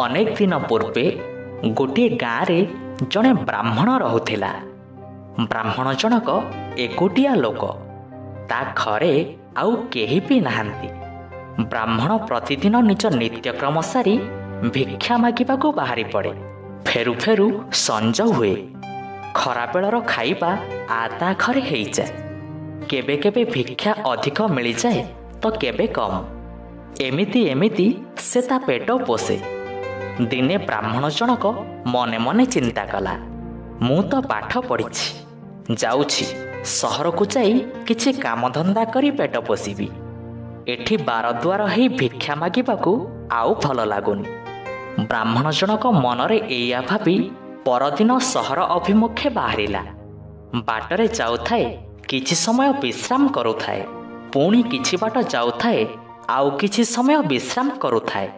ଅନେକ ଦିନ ପୂର୍ବେ ଗୋଟିଏ ଗାଁରେ ଜଣେ ବ୍ରାହ୍ମଣ ରହୁଥିଲା। ବ୍ରାହ୍ମଣ ଜଣକ ଏକୁଟିଆ ଲୋକ, ତା ଘରେ ଆଉ କେହି ବି ନାହାନ୍ତି। ବ୍ରାହ୍ମଣ ପ୍ରତିଦିନ ନିଜ ନିତ୍ୟକ୍ରମ ସାରି ଭିକ୍ଷା ମାଗିବାକୁ ବାହାରି ପଡ଼େ। ଫେରୁ ଫେରୁ ସଞ୍ଜ ହୁଏ। ଖରାବେଳର ଖାଇବା ଆ ତା ଘରେ ହେଇଯାଏ। କେବେ କେବେ ଭିକ୍ଷା ଅଧିକ ମିଳିଯାଏ ତ କେବେ କମ୍। ଏମିତି ଏମିତି ସେ ତା ପେଟ ପୋଷେ। ଦିନେ ବ୍ରାହ୍ମଣ ଜଣକ ମନେ ମନେ ଚିନ୍ତା କଲା, ମୁଁ ତ ପାଠ ପଢ଼ିଛି, ଯାଉଛି ସହରକୁ ଯାଇ କିଛି କାମଧନ୍ଦା କରି ପେଟ ପୋଷିବି। ଏଠି ବାରଦ୍ୱାର ହେଇ ଭିକ୍ଷା ମାଗିବାକୁ ଆଉ ଭଲ ଲାଗୁନି। ବ୍ରାହ୍ମଣ ଜଣକ ମନରେ ଏଇଆ ଭାବି ପରଦିନ ସହର ଅଭିମୁଖେ ବାହାରିଲା। ବାଟରେ ଯାଉଥାଏ, କିଛି ସମୟ ବିଶ୍ରାମ କରୁଥାଏ, ପୁଣି କିଛି ବାଟ ଯାଉଥାଏ, ଆଉ କିଛି ସମୟ ବିଶ୍ରାମ କରୁଥାଏ।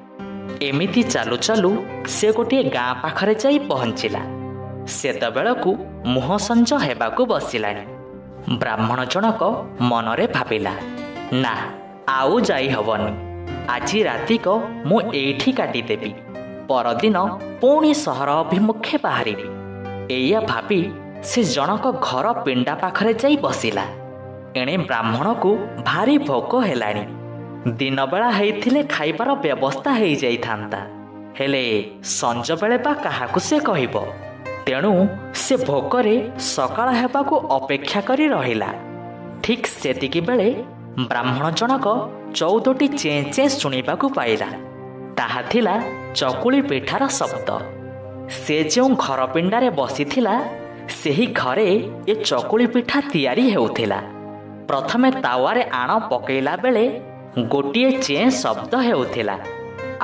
ଏମିତି ଚାଲୁ ଚାଲୁ ସେ ଗୋଟିଏ ଗାଁ ପାଖରେ ଯାଇ ପହଞ୍ଚିଲା। ସେତେବେଳକୁ ମୁହଁ ସଞ୍ଜ ହେବାକୁ ବସିଲାଣି। ବ୍ରାହ୍ମଣ ଜଣକ ମନରେ ଭାବିଲା, ନା, ଆଉ ଯାଇ ହବନି। ଆଜି ରାତିକ ମୁଁ ଏଇଠି କାଟିଦେବି, ପରଦିନ ପୁଣି ସହର ଅଭିମୁଖେ ବାହାରିବି। ଏଇଆ ଭାବି ସେ ଜଣକ ଘର ପିଣ୍ଡା ପାଖରେ ଯାଇ ବସିଲା। ଏଣେ ବ୍ରାହ୍ମଣକୁ ଭାରି ଭୋକ ହେଲାଣି। ଦିନବେଳା ହେଇଥିଲେ ଖାଇବାର ବ୍ୟବସ୍ଥା ହେଇଯାଇଥାନ୍ତା, ହେଲେ ସଞ୍ଜବେଳେ ବା କାହାକୁ ସେ କହିବ? ତେଣୁ ସେ ଭୋକରେ ସକାଳ ହେବାକୁ ଅପେକ୍ଷା କରି ରହିଲା। ଠିକ୍ ସେତିକି ବେଳେ ବ୍ରାହ୍ମଣ ଜଣକ 14ଟି ଚେଁ ଚେଁ ଶୁଣିବାକୁ ପାଇଲା। ତାହା ଥିଲା ଚକୁଳି ପିଠାର ଶବ୍ଦ। ସେ ଯେଉଁ ଘର ପିଣ୍ଡାରେ ବସିଥିଲା, ସେହି ଘରେ ଏ ଚକୁଳି ପିଠା ତିଆରି ହେଉଥିଲା। ପ୍ରଥମେ ତାୱାରେ ଆଣ ପକେଇଲା ବେଳେ ଗୋଟିଏ ଚେଁ ଶବ୍ଦ ହେଉଥିଲା,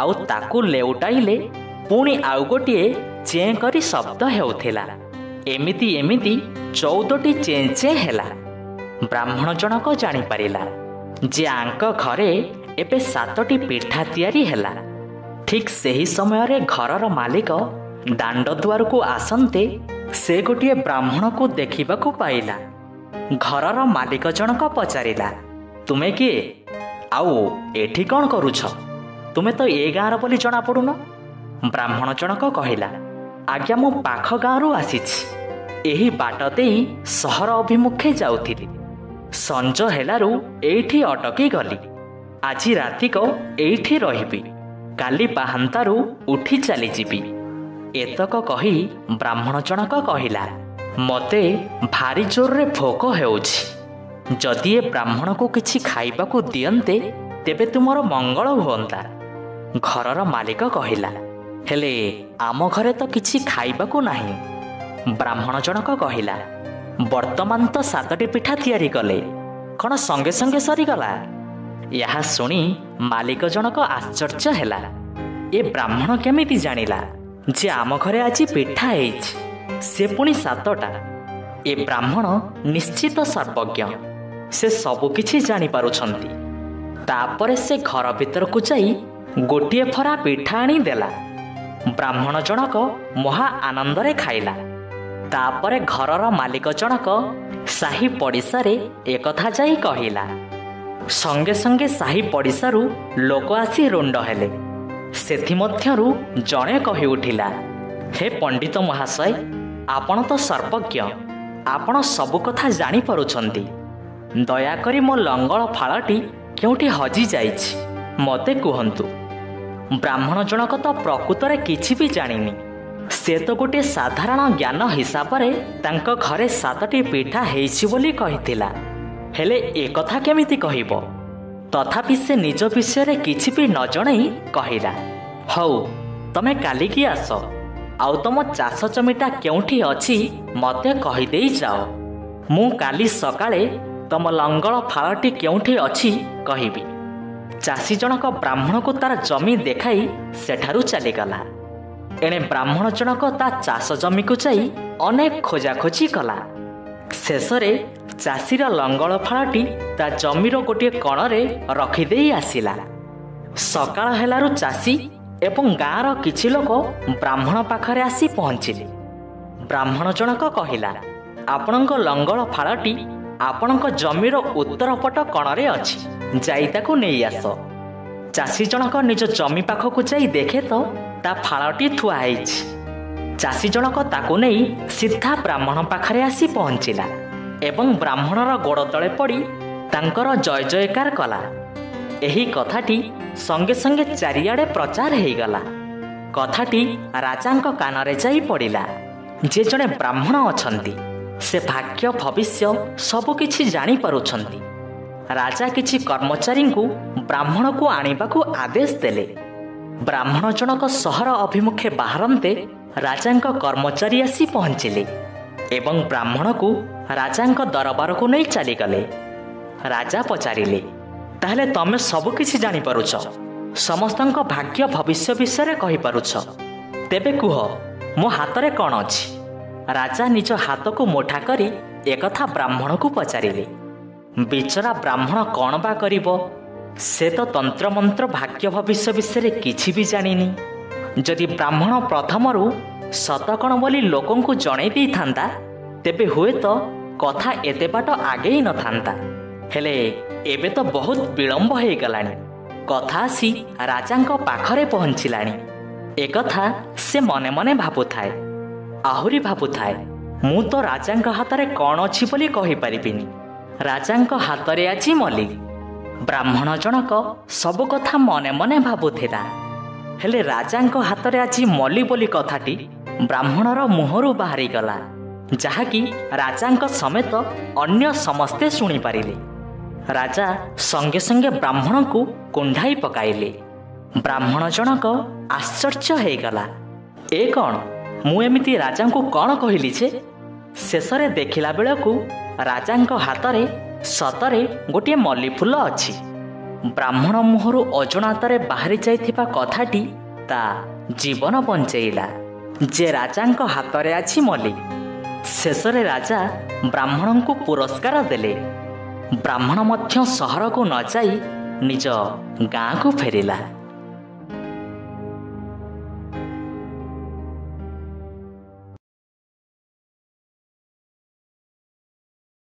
ଆଉ ତାକୁ ଲେଉଟାଇଲେ ପୁଣି ଆଉ ଗୋଟିଏ ଚେଁ କରି ଶବ୍ଦ ହେଉଥିଲା। ଏମିତି ଏମିତି 14ଟି ଚେଁ ଚେଁ ହେଲା। ବ୍ରାହ୍ମଣ ଜଣକ ଜାଣିପାରିଲା ଯେ ଆଙ୍କ ଘରେ ଏବେ 7ଟି ପିଠା ତିଆରି ହେଲା। ଠିକ୍ ସେହି ସମୟରେ ଘରର ମାଲିକ ଦାଣ୍ଡ ଦୁଆରକୁ ଆସନ୍ତେ ସେ ଗୋଟିଏ ବ୍ରାହ୍ମଣକୁ ଦେଖିବାକୁ ପାଇଲା। ଘରର ମାଲିକ ଜଣକ ପଚାରିଲା, ତୁମେ କିଏ ଆଉ ଏଠି କ'ଣ କରୁଛ? ତୁମେ ତ ଏ ଗାଁର ବୋଲି ଜଣାପଡ଼ୁନ। ବ୍ରାହ୍ମଣ ଜଣକ କହିଲା, ଆଜ୍ଞା, ମୁଁ ପାଖ ଗାଁରୁ ଆସିଛି। ଏହି ବାଟ ଦେଇ ସହର ଅଭିମୁଖେ ଯାଉଥିଲି। ସଞ୍ଜ ହେଲାରୁ ଏଇଠି ଅଟକି ଗଲି। ଆଜି ରାତିକ ଏଇଠି ରହିବି, କାଲି ପାହାନ୍ତାରୁ ଉଠି ଚାଲିଯିବି। ଏତକ କହି ବ୍ରାହ୍ମଣ ଜଣକ କହିଲା, ମୋତେ ଭାରି ଜୋରରେ ଭୋକ ହେଉଛି। ଯଦି ଏ ବ୍ରାହ୍ମଣକୁ କିଛି ଖାଇବାକୁ ଦିଅନ୍ତେ ତେବେ ତୁମର ମଙ୍ଗଳ ହୁଅନ୍ତା। ଘରର ମାଲିକ କହିଲା, ହେଲେ ଆମ ଘରେ ତ କିଛି ଖାଇବାକୁ ନାହିଁ। ବ୍ରାହ୍ମଣ ଜଣକ କହିଲା, ବର୍ତ୍ତମାନ ତ 7ଟି ପିଠା ତିଆରି କଲେ, କ'ଣ ସଙ୍ଗେ ସଙ୍ଗେ ସରିଗଲା? ଏହା ଶୁଣି ମାଲିକ ଜଣକ ଆଶ୍ଚର୍ଯ୍ୟ ହେଲା। ଏ ବ୍ରାହ୍ମଣ କେମିତି ଜାଣିଲା ଯେ ଆମ ଘରେ ଆଜି ପିଠା ହେଇଛି, ସେ ପୁଣି 7ଟା? ଏ ବ୍ରାହ୍ମଣ ନିଶ୍ଚିତ ସର୍ବଜ୍ଞ, ସେ ସବୁକିଛି ଜାଣିପାରୁଛନ୍ତି। ତାପରେ ସେ ଘର ଭିତରକୁ ଯାଇ ଗୋଟିଏ ଫରା ପିଠା ଆଣି ଦେଲା। ବ୍ରାହ୍ମଣ ଜଣକ ମହା ଆନନ୍ଦରେ ଖାଇଲା। ତାପରେ ଘରର ମାଲିକ ଜଣକ ସାହି ପଡ଼ିଶାରେ ଏକଥା ଯାଇ କହିଲା। ସଙ୍ଗେ ସଙ୍ଗେ ସାହି ପଡ଼ିଶାରୁ ଲୋକ ଆସି ରୁଣ୍ଡ ହେଲେ। ସେଥିମଧ୍ୟରୁ ଜଣେ କହି ଉଠିଲା, ହେ ପଣ୍ଡିତ ମହାଶୟ, ଆପଣ ତ ସର୍ବଜ୍ଞ, ଆପଣ ସବୁ କଥା ଜାଣିପାରୁଛନ୍ତି। ଦୟାକରି ମୋ ଲଙ୍ଗଳ ଫାଳଟି କେଉଁଠି ହଜିଯାଇଛି ମୋତେ କୁହନ୍ତୁ। ବ୍ରାହ୍ମଣ ଜଣକ ତ ପ୍ରକୃତରେ କିଛି ବି ଜାଣିନି। ସେ ତ ଗୋଟିଏ ସାଧାରଣ ଜ୍ଞାନ ହିସାବରେ ତାଙ୍କ ଘରେ 7ଟି ପିଠା ହେଇଛି ବୋଲି କହିଥିଲା, ହେଲେ ଏକଥା କେମିତି କହିବ? ତଥାପି ସେ ନିଜ ବିଷୟରେ କିଛି ବି ନ ଜଣେଇ କହିଲା, ହଉ, ତମେ କାଲିକି ଆସ, ଆଉ ତମ ଚାଷ ଜମିଟା କେଉଁଠି ଅଛି ମୋତେ କହିଦେଇ ଯାଅ। ମୁଁ କାଲି ସକାଳେ ତମ ଲଙ୍ଗଳ ଫାଳଟି କେଉଁଠି ଅଛି କହିବି। ଚାଷୀ ଜଣକ ବ୍ରାହ୍ମଣକୁ ତାର ଜମି ଦେଖାଇ ସେଠାରୁ ଚାଲିଗଲା। ଏଣେ ବ୍ରାହ୍ମଣ ଜଣକ ତା ଚାଷ ଜମିକୁ ଯାଇ ଅନେକ ଖୋଜାଖୋଜି କଲା। ଶେଷରେ ଚାଷୀର ଲଙ୍ଗଳ ଫାଳଟି ତା ଜମିର ଗୋଟିଏ କଣରେ ରଖିଦେଇ ଆସିଲା। ସକାଳ ହେଲାରୁ ଚାଷୀ ଏବଂ ଗାଁର କିଛି ଲୋକ ବ୍ରାହ୍ମଣ ପାଖରେ ଆସି ପହଞ୍ଚିଲେ। ବ୍ରାହ୍ମଣ ଜଣକ କହିଲା, ଆପଣଙ୍କ ଲଙ୍ଗଳ ଫାଳଟି ଆପଣଙ୍କ ଜମିର ଉତ୍ତର ପଟ କଣରେ ଅଛି, ଯାଇ ତାକୁ ନେଇ ଆସ। ଚାଷୀ ଜଣକ ନିଜ ଜମି ପାଖକୁ ଯାଇ ଦେଖେ ତ ତା ଫାଳଟି ଥୁଆ ହେଇଛି। ଚାଷୀ ଜଣକ ତାକୁ ନେଇ ସିଧା ବ୍ରାହ୍ମଣ ପାଖରେ ଆସି ପହଞ୍ଚିଲା ଏବଂ ବ୍ରାହ୍ମଣର ଗୋଡ଼ ତଳେ ପଡ଼ି ତାଙ୍କର ଜୟ ଜୟକାର କଲା। ଏହି କଥାଟି ସଙ୍ଗେ ସଙ୍ଗେ ଚାରିଆଡ଼େ ପ୍ରଚାର ହେଇଗଲା। କଥାଟି ରାଜାଙ୍କ କାନରେ ଯାଇ ପଡ଼ିଲା ଯେ ଜଣେ ବ୍ରାହ୍ମଣ ଅଛନ୍ତି, ସେ ଭାଗ୍ୟ ଭବିଷ୍ୟ ସବୁକିଛି ଜାଣିପାରୁଛନ୍ତି। ରାଜା କିଛି କର୍ମଚାରୀଙ୍କୁ ବ୍ରାହ୍ମଣକୁ ଆଣିବାକୁ ଆଦେଶ ଦେଲେ। ବ୍ରାହ୍ମଣ ଜଣକ ସହର ଅଭିମୁଖେ ବାହାରନ୍ତେ ରାଜାଙ୍କ କର୍ମଚାରୀ ଆସି ପହଞ୍ଚିଲେ ଏବଂ ବ୍ରାହ୍ମଣକୁ ରାଜାଙ୍କ ଦରବାରକୁ ନେଇ ଚାଲିଗଲେ। ରାଜା ପଚାରିଲେ, ତାହେଲେ ତମେ ସବୁକିଛି ଜାଣିପାରୁଛ, ସମସ୍ତଙ୍କ ଭାଗ୍ୟ ଭବିଷ୍ୟ ବିଷୟରେ କହିପାରୁଛ, ତେବେ କୁହ ମୋ ହାତରେ କ'ଣ ଅଛି? ରାଜା ନିଜ ହାତକୁ ମୁଠା କରି ଏକଥା ବ୍ରାହ୍ମଣକୁ ପଚାରିଲେ। ବିଚରା ବ୍ରାହ୍ମଣ କ'ଣ ବା କରିବ? ସେ ତ ତନ୍ତ୍ରମନ୍ତ୍ର ଭାଗ୍ୟ ଭବିଷ୍ୟ ବିଷୟରେ କିଛି ବି ଜାଣିନି। ଯଦି ବ୍ରାହ୍ମଣ ପ୍ରଥମରୁ ସତ କ'ଣ ବୋଲି ଲୋକଙ୍କୁ ଜଣେଇ ଦେଇଥାନ୍ତା, ତେବେ ହୁଏତ କଥା ଏତେ ବାଟ ଆଗେଇ ନଥାନ୍ତା। ହେଲେ ଏବେ ତ ବହୁତ ବିଳମ୍ବ ହେଇଗଲାଣି, କଥା ଆସି ରାଜାଙ୍କ ପାଖରେ ପହଞ୍ଚିଲାଣି। ଏକଥା ସେ ମନେ ମନେ ଭାବୁଥାଏ। ଆହୁରି ଭାବୁଥାଏ, ମୁଁ ତ ରାଜାଙ୍କ ହାତରେ କ'ଣ ଅଛି ବୋଲି କହିପାରିବିନି, ରାଜାଙ୍କ ହାତରେ ଆଜି ମଲି। ବ୍ରାହ୍ମଣ ଜଣକ ସବୁ କଥା ମନେ ମନେ ଭାବୁଥିଲା, ହେଲେ ରାଜାଙ୍କ ହାତରେ ଆଜି ମଲି ବୋଲି କଥାଟି ବ୍ରାହ୍ମଣର ମୁହଁରୁ ବାହାରିଗଲା, ଯାହାକି ରାଜାଙ୍କ ସମେତ ଅନ୍ୟ ସମସ୍ତେ ଶୁଣିପାରିଲେ। ରାଜା ସଙ୍ଗେ ସଙ୍ଗେ ବ୍ରାହ୍ମଣକୁ କୁଣ୍ଢାଇ ପକାଇଲେ। ବ୍ରାହ୍ମଣ ଜଣକ ଆଶ୍ଚର୍ଯ୍ୟ ହେଇଗଲା, ଏ କ'ଣ, ମୁଁ ଏମିତି ରାଜାଙ୍କୁ କ'ଣ କହିଲି ଯେ? ଶେଷରେ ଦେଖିଲା ବେଳକୁ ରାଜାଙ୍କ ହାତରେ ସତରେ ଗୋଟିଏ ମଲ୍ଲି ଫୁଲ ଅଛି। ବ୍ରାହ୍ମଣ ମୁହଁରୁ ଅଜଣାତରେ ବାହାରି ଯାଇଥିବା କଥାଟି ତା ଜୀବନ ବଞ୍ଚେଇଲା ଯେ ରାଜାଙ୍କ ହାତରେ ଅଛି ମଲ୍ଲି। ଶେଷରେ ରାଜା ବ୍ରାହ୍ମଣଙ୍କୁ ପୁରସ୍କାର ଦେଲେ। ବ୍ରାହ୍ମଣ ମଧ୍ୟ ସହରକୁ ନ ଯାଇ ନିଜ ଗାଁକୁ ଫେରିଲା।